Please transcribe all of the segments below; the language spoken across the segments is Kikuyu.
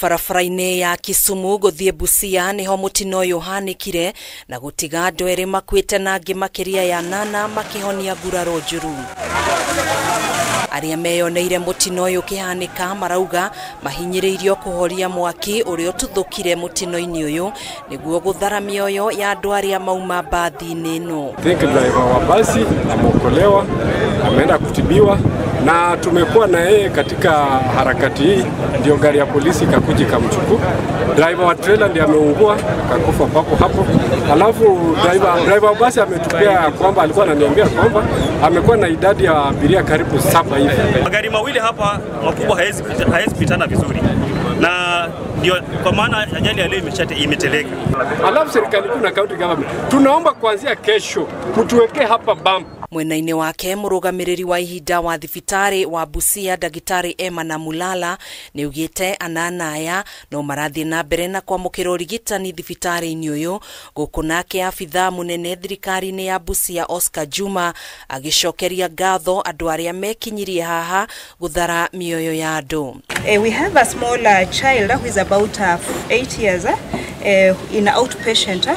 Barabara-inĩ ya Kisumu gũthiĩ Busia nĩho mũtino ũyũ ũhanĩkire na gũtiga andũ erĩ makuĩte na angĩ makĩria ya 8 makĩhonia nguraro njũru. Arĩa meyoneire mũtino ũyũ ũkĩhanĩka marauga mahinyĩrĩirio kũhoria mwaki ũrĩa ũtuthũkire mũtino-inĩ ũyũ nĩguo gũthara mĩoyo ya andũ arĩa mauma mbathi-inĩ ĩno. Think driver wa basi ameokolewa, ameenda kutibiwa na tumekuwa na yeye katika harakati hii, ndio gari ya polisi ikakuja ikamchukua. Driver wa trailer ndiye ameungua akakufa papo hapo. Alafu driver wa basi ametupea kwamba alikuwa ananiambia kwamba amekuwa na idadi ya abiria karibu 7 hivi. Magari mawili hapa makubwa haezi pitana vizuri, na ndio kwa maana ajali ya leo imeteleka. Alafu serikali kuu na county government tunaomba kuanzia kesho mtuwekee hapa bump. Mwena-inĩ wake mũrũgamĩrĩri wa ihinda wa thibitarĩ wa Busia ndagĩtarĩ Emma Namulala nĩaugĩte anana aya no marathiĩ na mbere na kwamũkĩra ũrigitani thibitarĩ-inĩ ũyũ, gũkũ nake abithaa mũnene thirikari-inĩ ya Busia Oscar Juma agĩcokeria ngatho andũ arĩa mekinyirie haha gũthara mĩoyo ya andũ. We have a small child who is about 8 years in outpatient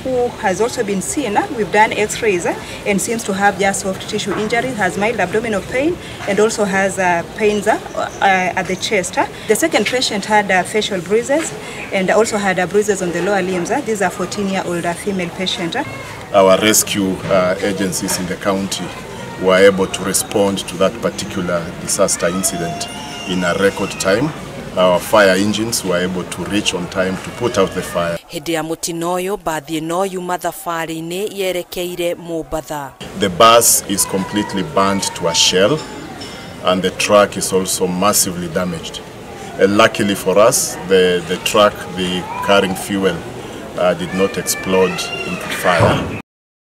who has also been seen. We've done x-rays and seems to have just soft tissue injury, has mild abdominal pain and also has pains at the chest. The second patient had facial bruises and also had bruises on the lower limbs. These are 14-year-old female patient. Our rescue agencies in the county were able to respond to that particular disaster incident in a record time. Our fire engines were able to reach on time to put out the fire. Hĩndĩ ya mũtino ũyũ mbathi ĩno yuma thabarĩ-inĩ yerekeire Mombatha. The bus is completely burned to a shell and the truck is also massively damaged. And luckily for us, the truck, the carrying fuel, did not explode into fire.